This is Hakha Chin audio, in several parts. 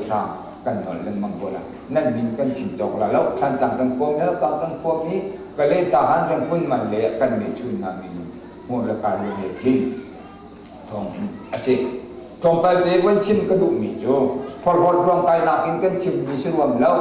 hram kan nawl lengmang ko la. Nan min kan chim cawk la lo. Thlantlang kan khuami Halkha kan khuami Kalay Tahan Rangoon man le kan mi chun hna minung hmur le ka lung le thin thawng in a si. Tlawmpal te von chim ka duhmi cu phorhlawt ruang kainak in kan chimmi si ruam lo.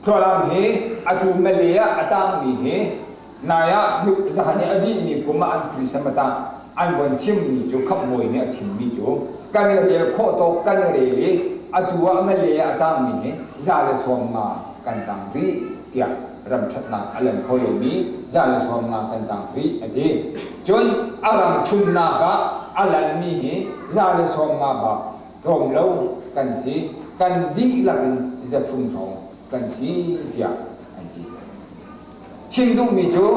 Khuaram hi atu Malay ah a tangmi hi nai ah zahan i a dihmi kum ah an Christmas ah an von chimmi cu khamhbawi nih a chimmi cu kan i rel khawh tawk kan i rel i atu ah Malay ah a tangmi hi 150 kan tang rih tiah ram ṭhatnak a lem kho lomi 150 kan tang rih a ti. Cun a ram thumnak ah a lanmi hi 150 bak tlawm lo kan si, kan dihlak in 300 hrawng kan si tiah an ti. Chim duhmi cu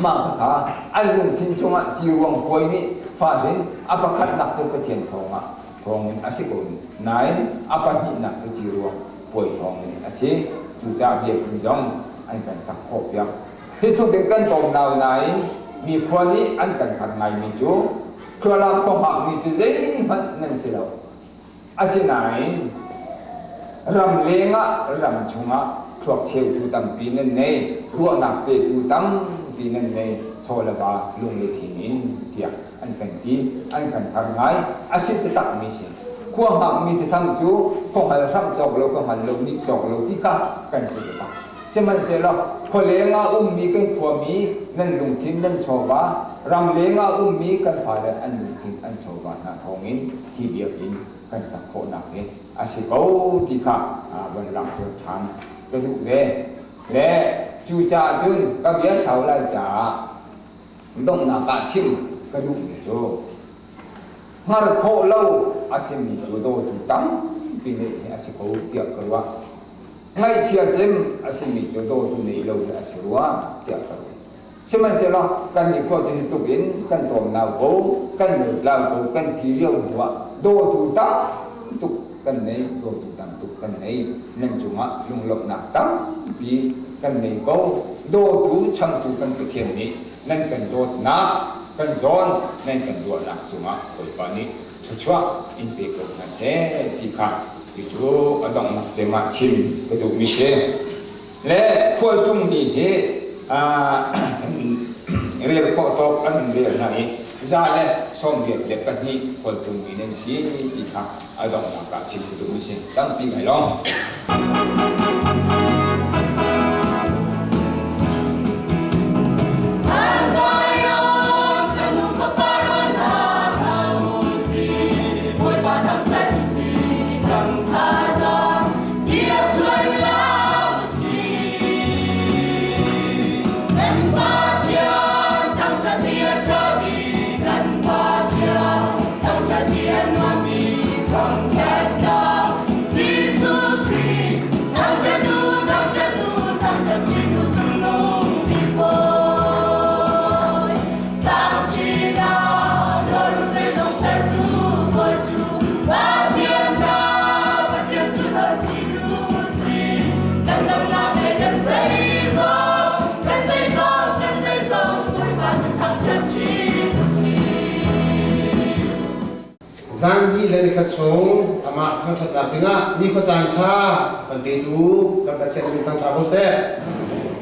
mah kha an lungthin cungah ciruang puai nih fahin a pakhatnak cu Pathian thawngah thawngin a si ko nain a pahnihnak cu ciruang puai thawngin a si. Cucaah biakinn zong an kan sak khawh piak. Hi tluk in kan tlawm nau nain mi khua nih an kan har ngaimi cu Khualam khua hngakmi cu zeihmanh nan si lo. Asinain ram lengah ram chungah thluak cheutu tampi nan nei, ruahnak petu tampi nan nei, chaw le va lung le thin in tiah an kan ti, an kan tar ngai. A si taktakmi si. Khua hngakmi tithang cu khua hngal hram cawk lo, ka hngal lo, nih cawk lo ti kha kan si taktak. Sihmanhsehlaw khualeng ah ummi kan khuami nan lungthin nan chawva, ramleng ah ummi kan fale an lungthin an chawva hna thawngin hi biakinn kan sak khawhnak hi a si ko ti kha von langhter ṭhan ka duh ve. Le cucaah cun ka bia sau lai caah donghnak ah chim ka duhmi cu hngar khawh lo a simi cu dawtu tampi ngeih hi a si ko tiah ka ruah. Ngaihchia cem a simi cu dawtu nei lo hi a si rua tiah ka ruah. Sihmanhsehlaw kan nih khua cu hi tuk in kan tawmnau ko, kan lotlau ko, kan thi lio hnu ah dawtu tam tuk kan nei, dawtu tam tuk kan nei. Nan cungah lunglawmhnak tampi kan nei ko. Dawtu changtu kan Pathian nih nan kan dawtnak, kan zawn, nan kan ruahnak cungah Bawipa nih thluachuah in pe ko hna seh ti kha cucu a donghnak cem ah chim ka duhmi si. Le khualtlungmi hi rel khawh tawk an in rel hna i 182 khualtlungmi nan si ti kha a donghnak ah chim ka duhmi si. Tampi ngai lawng. Zan ni le nikhat chung amah thangṭhatnak dingah nikhua caan ṭha kan petu kan Pathian min thangṭha ko seh.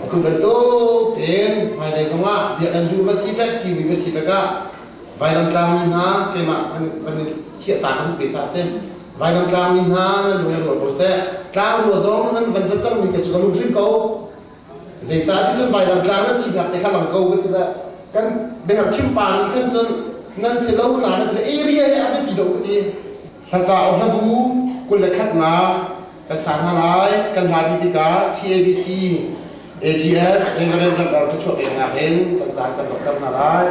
Atu bantuk tein hmailei zongah biakinn duh va si pek cimi va si pek ah vailam tlangmi hna keimah van i thiah ta ka duh ve caah si. Vailam tlangmi hna nan lung i rual ko seh. Tlangrua zong nan van rat cangmi ka cu ka lung hrim ko. Zeicah ti cun vailam tlang nan sinak te kha lang ko ka ti le kan biaherh thim pa nih khan cun nan si lo na na ti le area hi a biapi deuh ka ti. Hlaca o hlabu 21nak kan sa hna lai kan hla dih tikah TABC AGF Reverend Ramdar thluachuah peknak in kan caan kan dokter hna lai.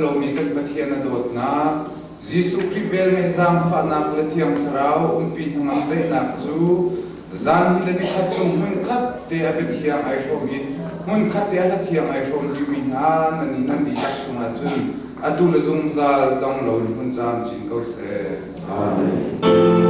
lomi kan Pathian a dawtnak, Jesuh Khrih velngeih zaangfahnak le Thiang Thlarau umpi hnangam daihnak cu zan hi le nikhat chung hmunkhat te a biathiang ai hrawm i hmunkhat te a hlathiang ai hrawm rihmi hna nan i nan dihlak cungah cun atu le zungzal dong loin hun caam chin ko seh. Amen.